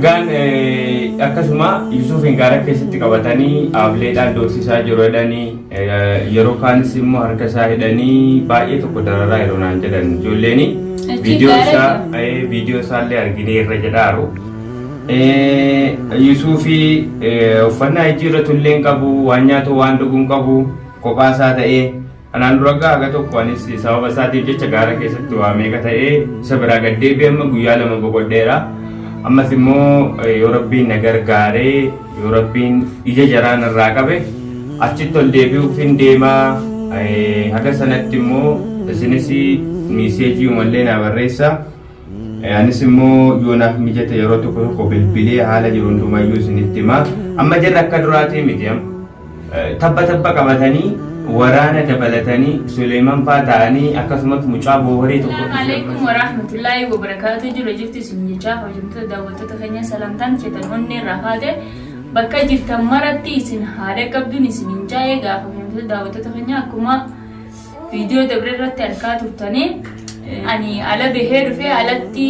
Egaan akkasuma Yusuufin gaara keessatti qabatanii aableedhaan doorsisaa jiru jedhanii yeroo kaanis immoo harka isaa hidhanii baay'ee tokko dararaa yeroo naan jedhan ijoolleeni Achi viidiyoo gaara isaa jira. viidiyoo isaallee arginee irra jedhaaru. Yusuufi uffannaa jijjiirratu illee hin qabu waan nyaatu waan dhugu hin qabu kophaa isaa ta'ee Kanaan dura gaa haga tokko anis sababa isaatiif jecha gaara keessatti waa meeqa ta'ee isa biraa gad deebi'e amma guyyaa 2 boqodheera. Ammas immoo yoo Rabbiin na gargaaree yoo Rabbiin ija jaraa narraa qabe achitti ol deebi'uuf hin deemaa. Haga sanatti immoo isinis miiseejii umallee naa barreessaa. Anis immoo yoo naaf mijate yeroo tokko tokko bilbilee haala jiru hundumayyuu isinitti hima. Amma jarri akka duraatii miti amma. Tabba tabba qabatanii waraana dabalatanii Suleeman faa ta'anii akkasumas mucaa booharee tokko. Assalamu alaikum warahmatullahi wabarakatuh. Jiru jirtu isin jechaa kabajamtoota daawwattoota keenya salamtaan keetan onnee irraa kaate bakka jirtan maratti isin haadha qabduun isin hin jaa'ee gaafa kabajamtoota daawwattoota keenya akkuma viidiyoo dabre irratti argaa turtanii ani ala bahee dhufee alatti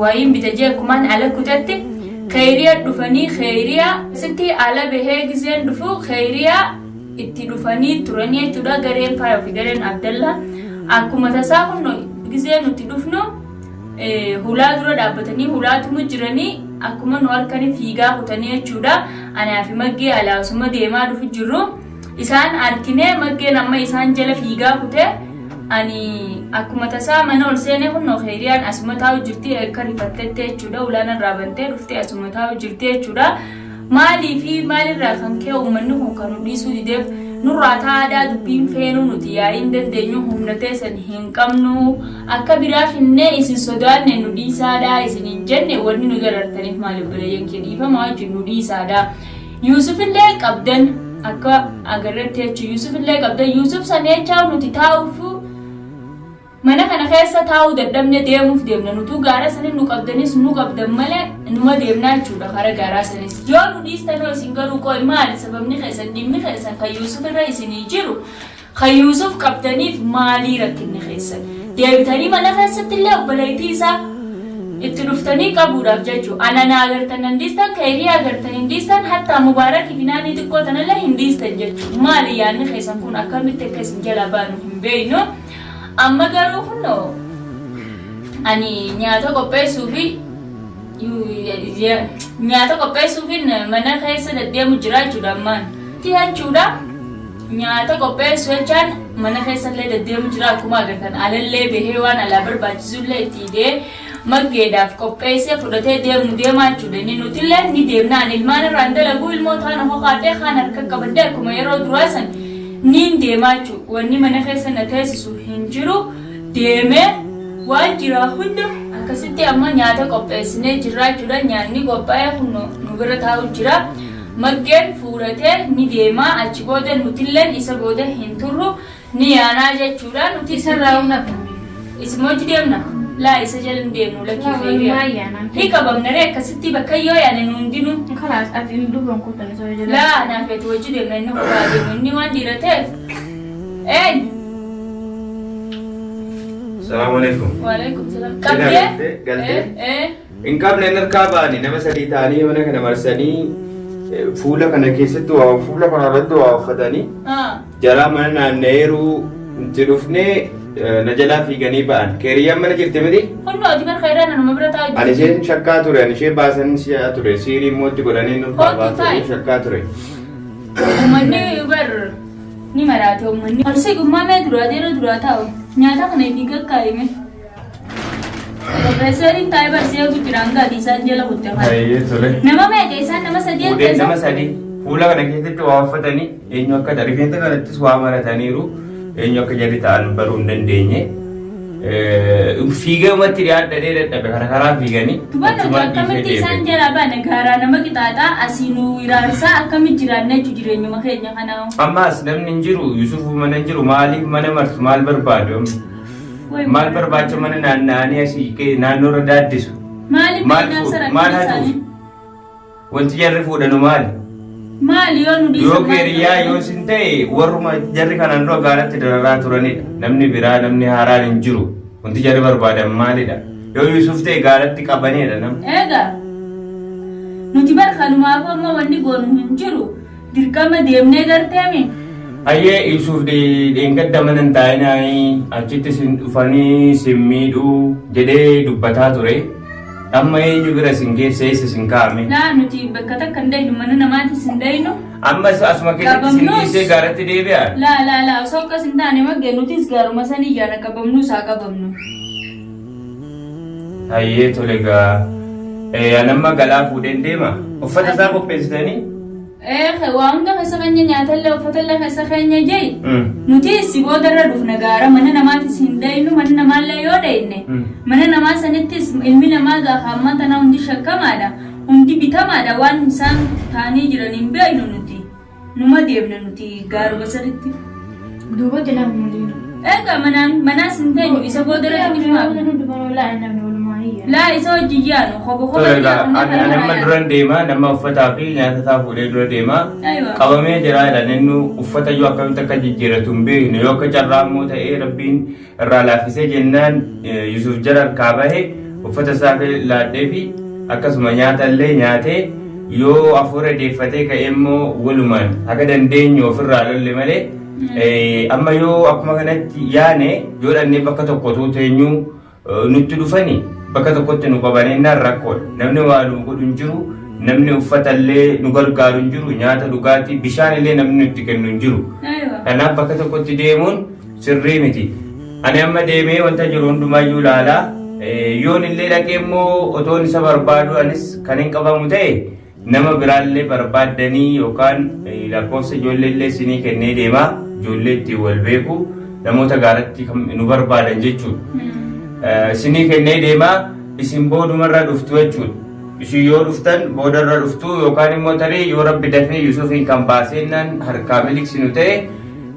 wayiin bita jee akkumaan ala kutatti kheyriya dhufanii kheyriya sitti ala bahee gizeen dhufu kheyriya itti dhufanii turanii jechuudha gareen faaya fi gareen abdalla akkuma tasaa kun gizee nuti dhufnu hulaa dura dhaabbatanii hulaatumu jiranii akkuma nu harkanii fiigaa kutanii jechuudha anaa fi maggee alaa osuma deemaa dhufu jirru. Isaan arkinee maggeen amma isaan jala fiigaa kute ani akkuma tasaa mana ol seenee kunnoo keeriyaan asuma taa'u jirti akka rifattette jechuudha ulaan irraa bantee dhuftee asuma taa'u jirti jechuudha. Maalii fi maalirraa kan ka'e uummanni kun kan nu dhiisuu dideef nurraa taa'aadhaa dubbiin feenuu nuti yaa'ii hin dandeenyu humna teessan hin qabnu akka biraa finnee isin sodaanne nu dhiisaadhaa isin hin jenne wanni nu darartaniif maali obboleeyyan kee dhiifama wajjin nu dhiisaadhaa. Yuusufillee qabdan akka agarretti jechuun Yuusufillee qabdan Yuusuf san jechaa nuti taa'uuf mana kana keessa taa'uu dadhabne deemuuf deemna nutuu gaara sanin nu qabdanis nu qabdan malee numa deemnaa jechuudha kara gaaraa sanis yoo nu dhiistanoo isin garuu qoy maali sababni keessan dhimmi keessan kan Yuusuf irra isinii jiru Kan Yuusuf qabdaniif maalii rakkinni keessan? Deebitanii mana keessatti illee obboleettii isaa itti dhuftanii qabuudhaaf jechuu. Ana na agartan nan dhiistan, Kayrii agartan hin dhiistan, hattaa Mubaarakii fi naannii xiqqoo tanallee hin dhiistan jechuu. Maali yaadni keessan kun akkamitti akka isin jalaa baanu hin beeknu. Amma garuu kunoo ani nyaata qopheessuu fi nyaata qopheessuufin mana keessa deddeemu jira jechuudha ammaan. Jechuudha. Nyaata qopheessu jechaan mana keessallee deddeemu jira akkuma agartan alallee bahee waan alaa barbaachisullee itti hidhee maggeedhaaf qopheessee fudhatee deemu deemaa jechuudha. Inni nutillee ni deemna ani ilmaan irraan dalaguu ilmoo taana hokaadhee kaan harka qabadhee akkuma yeroo duraa san niin deemaa jechuudha. Wanni mana keessa na teessisu hin jiru deemee waan jiraa hunda akkasitti amma nyaata qopheessinee jirraa jechuudha. Nyaanni qophaa'ee kun nu bira taa'u jira. Maggeen fuudhatee ni deema achi booda nutilleen isa booda hin turru ni yaanaa jechuudha nuti Isarraa humna qabna. Isuma hojii deemna laa isa jala hin deemnu lakkii Laa, feeriya walumaa yaanaan. hi qabamna ree akkasitti bakka yoo yaane nu hundinuu Kalaas ati hin duuban kutan isa jala. laa anaaf ati hojii deemna inni kophaa deemu inni waan dhiira ta'eef eenyu Salaamu alaikum. waalaikum salaam Ina qabdee galtee? Galtee? ee ee Hin qabne hin harkaa ba'ani nama sadii ta'anii mana kana marsanii fuula kana keessatti waa fuula kana irratti waa uffatanii jaraa mana naanna'eeru itti dhufnee na jalaa fiiganii ba'an. Keeriyyaan mana jirti miti? Kunno ati bar khayraa nanuma bira taa'u Ani isheen shakkaa ture, ani ishee baasan si'a ture, siirii immoo itti godhanii nurkaa Kootu baasanii taa'i. shakkaa ture. Uummanni bar ni maraate uummanni. Horsii gummaa mee duraa deeroo duraa taa'u. Nyaata kana ifi gaggaa'ime. Profeeseriin taa'ee barsee eegu jira hanga ati isaan jala kutte kana. Hayyee tole. Nama meeqa isaan nama sadii Fuudhee akka nama isaan? sadii fuula kana keessatti waa uffatanii eenyu akka ta'e rifeensa kanattis waa marataniiru eenyu akka jarri ta'an baruu hin dandeenye. Fiigee umatti dhiyaadhadhee dadhabe kana karaa fiiganii Dubarri achumaan dhiisee akkamitti isaan deeme. jalaa baane gaaraa nama qixaaxaa asii nu iraarsaa akkamitti jiraanna jechuun jireenyuma keenya kanaa. Ammaas namni hin jiru Yusuf mana hin jiru maaliif mana marsu maal barbaadu amma? Maal barbaacha mana naanna'anii asii ka'e naannoo irra daaddisu? Maaliif Maal beeknaa fuudhu? sara Maal hatuuf? Wanti jarri fuudhanu maali? Maali yoo nu dhiisan Yoo maal keeriyyaa ta'u? yoo isin ta'e warruma jarri kanaan dura gaaratti dararaa turanidha. Namni biraa namni haaraan hin jiru. Wanti jarri barbaadan maalidha? Yoo Yuusuf ta'e gaaratti qabanidha namni. Egaa Kanumaaf amma wanni goonu hin jiru. Dirqama deemnee garteemi. Hayyee Yusuuf dheengadda mana hin taa'inaa achitti isin dhufanii isin miidhuu jedhee dubbataa ture. Amma eenyu bira isin geesse eessa isin kaa'ame? Laa nuti bakka takka hin daynu mana namaatis hin daynu. Amma asuma keessatti isin Qabamnus. dhiisee gaaratti deebi'a. Laa laa laa osoo akkas hin taane maggee nutis gaaruma san iyyaana qabamnus haa qabamnu. Hayyee tole gaa. An amma galaa fuudheen deema. Uffata isaa qopheessitanii? Ee waa hunda keessa keenya nyaatallee uffatallee keessa keenya jee. Nuti si boodarra dhufna gaara mana namaatis hin daynu mana namaallee yoo dayne mana namaa sanittis ilmi namaa gaafa ammaa tanaa hundi shakkamaadha hundi bitamaadha waan isaan ta'anii jiran hin beeknu nuti numa deemna nuti gaaruma sanitti. Duubatti namni waliin. Egaa manaan manaas hin teenyu isa boodarra dhufna. Laa isa hojii yaanu kobo kobo Tole egaa ani ani amma duran deema nama uffataa fi nyaata isaa fuudhee dura deema. Aywa. Qabamee jira jedhan inni uffata yoo akkamitti akka jijjiiratu hin beekne yoo akka carraa immoo ta'ee rabbiin irraa laaffisee jennaan Yusuf jara harkaa bahe uffata isaa laadhee fi akkasuma nyaata illee nyaatee yoo hafuura deeffatee ka'ee immoo walumaan haga dandeenyu ofirraa lolle malee amma yoo akkuma kanatti yaane yoo dhannee bakka tokko otoo teenyuu nutti dhufani bakka tokkotti nu qabaneennaan rakkoodha. Namni waa nu godhu hin jiru, namni uffata illee nu gargaaru hin jiru, nyaata dhugaatii, bishaan illee namni nutti kennu hin jiru. Kanaaf bakka tokkotti deemuun sirrii miti. Ani amma deemee wanta jiru hundumaayyuu ilaalaa. Yoon illee dhaqee immoo otoon isa barbaadu anis kan hin qabamu ta'e nama biraallee barbaaddanii yookaan lakkoofsa ijoollee illee isinii kennee deema. Ijoollee ittiin wal beeku namoota gaaratti nu barbaadan jechuudha. Isinii kennee deema isin boodumarra dhuftu jechuudha. Isin yoo dhuftan boodarra dhuftu yookaan immoo tarii yoo rabbi dafee Yusufiin kan baaseennaan harkaa miliqsinu ta'e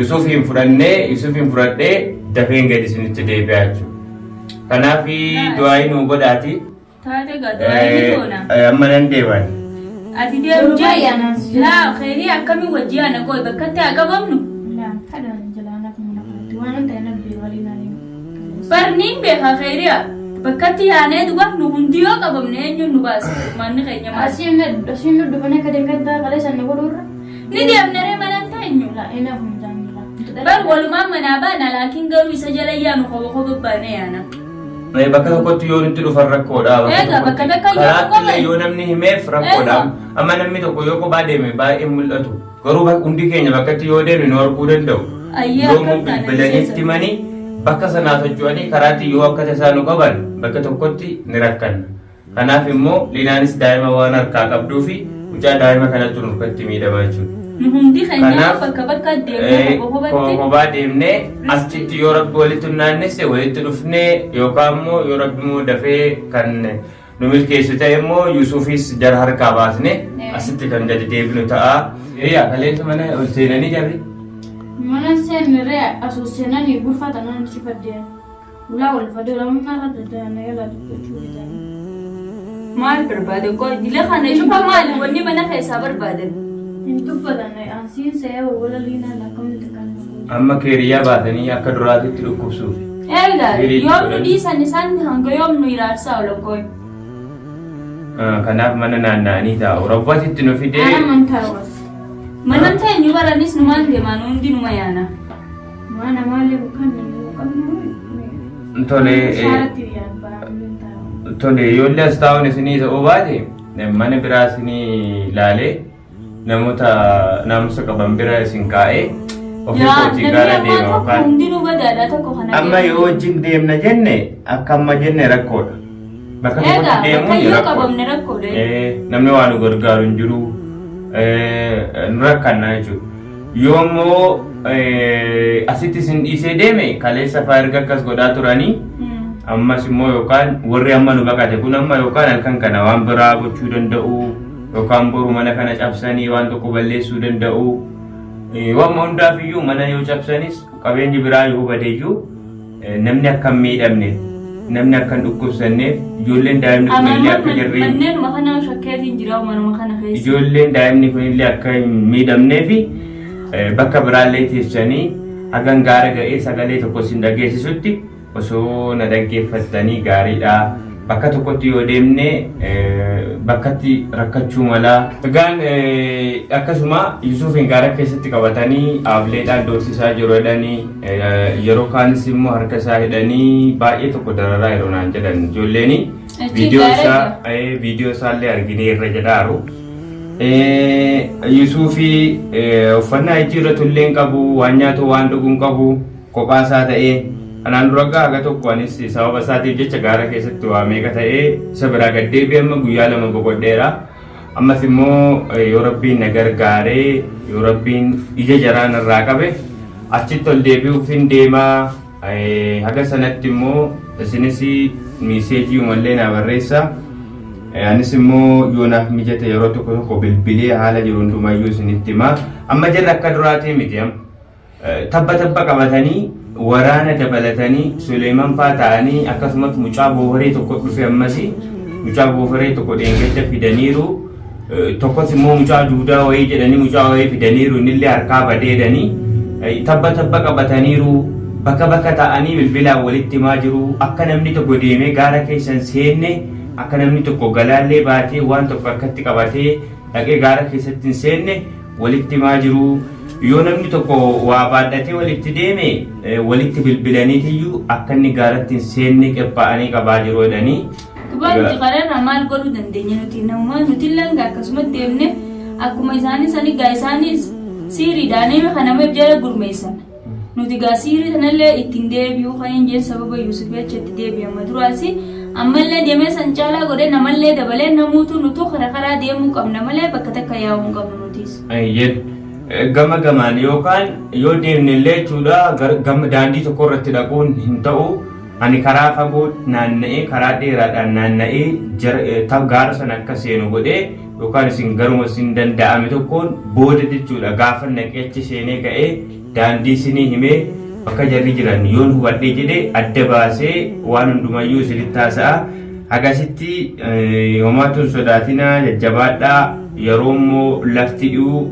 Yusufiin fudhannee Yusufiin fudhadhee dafeen gadi isinitti deebi'a jechuudha. Kanaaf du'aayii nuu godhaati. Taate gaa du'aayii ni goona. Amma nan deeman. Ati deemu jee. Laa kheyrii akkamii wajji ana qoy bakkatti haa qabamnu. Bar niin beeka kheyriya. Bakkatti yaanee duba nu hundi yoo qabamne eenyuun nu baasa furmaanni keenya maal. Asiin nu dhufanii akka deeggartaa kaleessa nu godhuurra. Ni deemna ree mana hin teenyu. Bar walumaan manaa baana laakiin garuu isa jala yaanu koba koba baane yaana. Bakka tokkotti yoo nutti dhufan rakkoodha. Egaa bakka takka yoo Karaatti illee qoban. yoo namni himeef rakkoodha. Egaa. Amma namni tokko yoo kophaa deeme baay'ee mul'atu. Garuu hundi keenya bakkatti yoo deemne nu arguu danda'u. Ayyee Yoo akkam immoo taana bilbilanii miseessa. himanii bakka sanaa socho'anii karaatti yoo akka tasaa nu qaban bakka tokkotti ni rakkanna. Kanaaf immoo Liinaanis daa'ima waan harkaa qabduu fi mucaa daa'ima kanatu nurkatti miidhama jechuudha. Nu hundi keenya Kanaaf, bakka bakka deemnee kopha kophatti. Kophaa deemnee achitti yoo rabbi walitti nu naannesse walitti dhufnee yookaan immoo yoo rabbi immoo dafee kan nu milkeessu ta'e immoo Yusuufis jara harkaa baasne asitti kan gadi deebinu ta'a. Hiriyaa kaleessa mana ol seenanii jarri. Mana seenirree asoo seenanii gurfata nan cifadde. Ulaa wal fadee lammaa irra daddaana yala dubbachuu didanii. Maal barbaade qoy dila kana cufa maali wanni mana keessaa barbaadan. Hin dubbatan ansiin se'ee wala liinaan akkamitti kan Amma keeriyyaa baatanii akka duraatitti dhukkubsuuf. Egaa Hiriirri yoom nu godhan. dhiisan isaan hanga yoom nu iraarsaa oolan qoy. Kanaaf mana naanna'anii taa'u. Rabbatitti nu fidee. Ana mantaa was. Mana teenyu baranis numaan deemaan hundi numa yaana. Mana maallee kan nu qabnu. Tole Shaaratti biyyaan baraan taa'u. tole yoollee as taa'uun isinii ta'uu baate mana biraa isinii ilaalee namoota naamusa qaban bira isin kaa'ee ofii Yaa kootii namni gaara ammaa deema tokko yookaan hundinuu badaadha tokko kana amma yoo wajjin deemna jenne akka amma jenne rakkoodha. Bakka Egaa tokkotti bakka deemuun yoo rakkoodha. qabamne rakkoodha. Namni waa nu gargaaru hin jiru nu rakkanna jechuudha. Yoo immoo asitti isin dhiisee deeme kaleessa fa'aa erga akkas godhaa turanii ammas immoo yookaan warri amma nu baqate kun amma yookaan halkan kana waan biraa gochuu danda'u yookaan boru mana kana cabsanii waan tokko balleessuu danda'u. Waan hundaaf iyyuu mana yoo cabsanis qabeenyi biraa yoo bade iyyuu namni akka hin miidhamneef namni akka hin dhukkubsanneef ijoolleen daa'imni kun illee akka jirri Manneenuma kana shakkeetiin jira manuma kana keessa. ijoolleen daa'imni kun illee akka hin miidhamneef bakka biraallee teessanii hagan gaara ga'ee sagalee tokko isin dhageessisutti osoo na dhaggeeffattanii gaariidha. Bakka tokkotti yoo deemne bakkatti rakkachuu mala. Egaan akkasuma Yusuufin gaara keessatti qabatanii aableedhaan doorsisaa jiru jedhanii yeroo kaanis immoo harka isaa hidhanii baay'ee tokko dararaa yeroo naan jedhan ijoolleeni. Achi Viidiyoo gaara isaa jira. viidiyoo isaallee arginee irra jedhaaru. Yusuufi uffannaa jijjiirratu illee hin qabu, waan nyaatu waan dhugu hin qabu, kophaa isaa ta'ee. Kanaan dura gaa haga tokko anis sababa isaatiif jecha gaara keessatti waa meeqa ta'ee isa biraa gad deebi'ee amma guyyaa 2 boqodheera. Ammas immoo yoo Rabbiin na gargaaree yoo Rabbiin ija jaraa narraa qabe achitti ol deebi'uuf hin deemaa. Haga sanatti immoo isinis miiseejii umallee naa barreessa. Anis immoo yoo naaf mijate yeroo tokko tokko bilbilee haala jiru hundumayyuu isinitti hima. Amma jarri akka duraatii miti amma. Tabba tabba qabatanii waraana dabalatanii Suleeman faa ta'anii akkasumas mucaa goofaree tokko dhufe ammas mucaa goofaree tokko dheengadda fidaniiru. Tokkos immoo mucaa duudaa wayii jedhanii mucaa wayii fidaniiru innillee harkaa badee jedhanii tabba tabba qabataniiru. Bakka bakka ta'anii bilbilaan walitti himaa jiru. Akka namni tokko deemee gaara keessa hin seenne akka namni tokko galaallee baatee waan tokko harkatti qabatee dhaqee gaara keessatti hin seenne walitti himaa jiru. Yoo namni tokko waa baadhatee walitti deeme walitti bilbilaniitiyyuu akka inni gaaratti hin seenne qephaa'anii qabaa jiru jedhanii. Dubaa nuti karaa irraa maal godhuu dandeenya nuti namuma nuti illee hanga akkasuma deemne akkuma isaanii sani gaa isaanis siiriidhaan kan nama jala gurmeessan. Nuti gaa siirii sanallee ittiin deebi'uu kan hin jeen sababa Yuusuf jecha itti deebi'ama duraasi ammallee deemee san caalaa godhee namallee dabalee namuutu nutu karaa karaa deemuu qabna malee bakka takka yaa'uu hin qabnu nutis. Eeyyeen. Gama gamaan yookaan yoo deemne illee jechuudha gama daandii tokko irratti dhaquun hin ta'u. Ani karaa fagoo naanna'ee karaa dheeraadhaan naanna'ee gaara sana akka seenu godhee yookaan isin garuma isin danda'ame tokkoon booda jechuudha gaafa naqee achi seenee ka'ee daandii isinii himee bakka jarri jiran yoon hubadhee jedhe adda baasee waan hundumayyuu isinitti haasa'a. Hagasitti homaatu hin sodaatinaa jajjabaadhaa yeroo immoo lafti dhi'u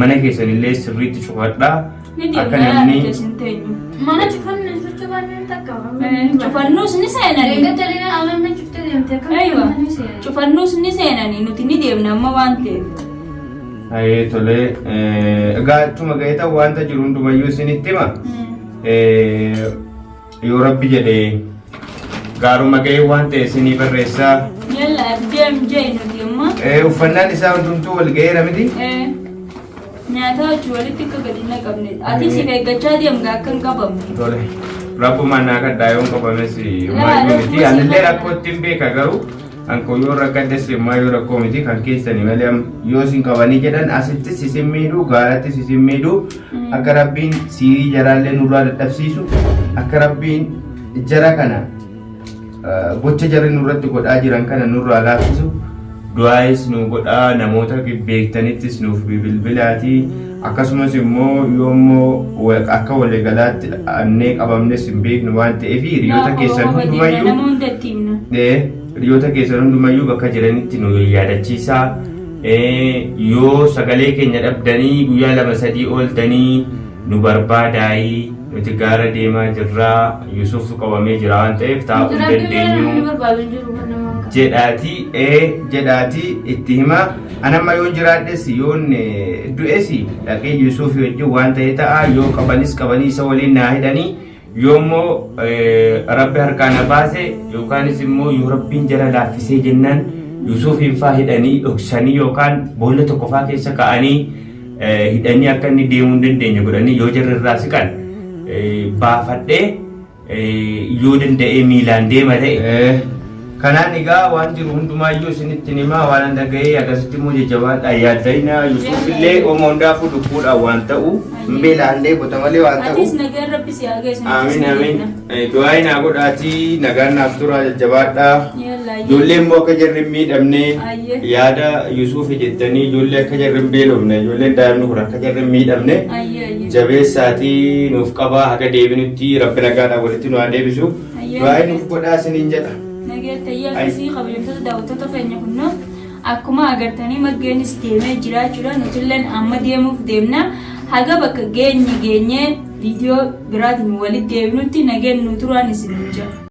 mana keessanillee sirriitti cufadhaa. Ni Akka deemna namni nuti isin teenyu. Mana cufanne sochii baanneen takka. Cufannuus ni seenani. Eeggatta illee alamna cuftee deemte akkamitti Aywa. mana seenan? Cufannuus ni seenani nuti ni deemna amma waan ta'eef. Hayee tolee. Egaa achuma ga'ee ta'u wanta jiru hundumayyuu isinitti hima. Yoo rabbi jedhe gaaruma ga'ee waan ta'e isinii barreessaa. Yalla deem jee nuti amma. Uffannaan isaa hundumtuu wal ga'eera miti. Nyaata wajjin walitti akka gadi hin naqamne. Ati siif eeggachaa deemga akka hin qabamne. Tole. Rabbumaan naa kadhaa yoon qabames homaayyuu miti. Anillee rakkootti hin beeka garuu kan koo yoo rakkadhes homaayyuu rakkoo miti kan keessani malee yoo isin qabanii jedhan asittis isin miidhuu gaarattis isin miidhuu akka rabbiin siirii jaraallee nurraa dadhabsiisu akka rabbiin jara kana gocha jarri nurratti godhaa jiran kana nurraa laaffisu du'aayis nu godhaa namoota beektanittis nuuf bilbilaatii akkasumas immoo yoommoo akka waliigalaatti annee qabamnes hin beeknu waan ta'eef hiriyoota keessan hundumayyuu Nama hunda itti himna. Hiriyoota keessan hundumayyuu bakka jiranitti nu yaadachiisaa. Yoo sagalee keenya dhabdanii guyyaa 2 3 ooltanii nu barbaadaayii nuti gaara deemaa jirraa Yuusuftu qabamee jira waan ta'eef taa'uu hin dandeenyu jedhaatii jedhaatii itti himaa. An amma yoon jiraadhes yoon du'es dhaqee Yuusufi wajjin waan ta'e ta'a yoo qabanis qabanii isa waliin naa hidhanii yoo immoo Rabbi harkaa na baase yookaanis immoo yoo Rabbiin jara laaffisee jennaan Yuusufiin faa hidhanii dhoksanii yookaan boolla tokko faa keessa ka'anii hidhanii akka inni deemuu hin dandeenye godhanii yoo jarri irraa siqan baafadhee yoo danda'ee miilaan deema ta'e. Kanaan egaa waan jiru hundumaayyuu isinitti himaa waan an dhaga'ee akkasitti immoo jajjabaadhaa yaadda'inaa Yusuuf illee oma hundaafuu lubbuudhaan waan ta'u hin beela'an dheebota malee waan ta'u. Atis nagaan rabbi si haa geessu. Amiin amiin. Du'aa naa godhaatii nagaan naaf turaa jajjabaadhaa. Ijoollee immoo akka jarri hin miidhamne yaada Yusuufi jettanii ijoollee akka jarri hin beelofne ijoolleen daa'imni kun akka jarri hin miidhamne jabeessaatii nuuf qabaa haga deebinutti rabbi nagaadhaan walitti nu haa deebisu. Du'aa nuuf godhaa isiniin jedha. Nageetta akkasii kabajamtoota daawwattoota keenya kunnoo akkuma agartanii maggeenis deemee jiraachuudha nutilleen amma deemuuf deemna haga bakka geenye geenyee viidiyoo biraatiin walitti deebinutti nageen nu turaan isiniin jedha.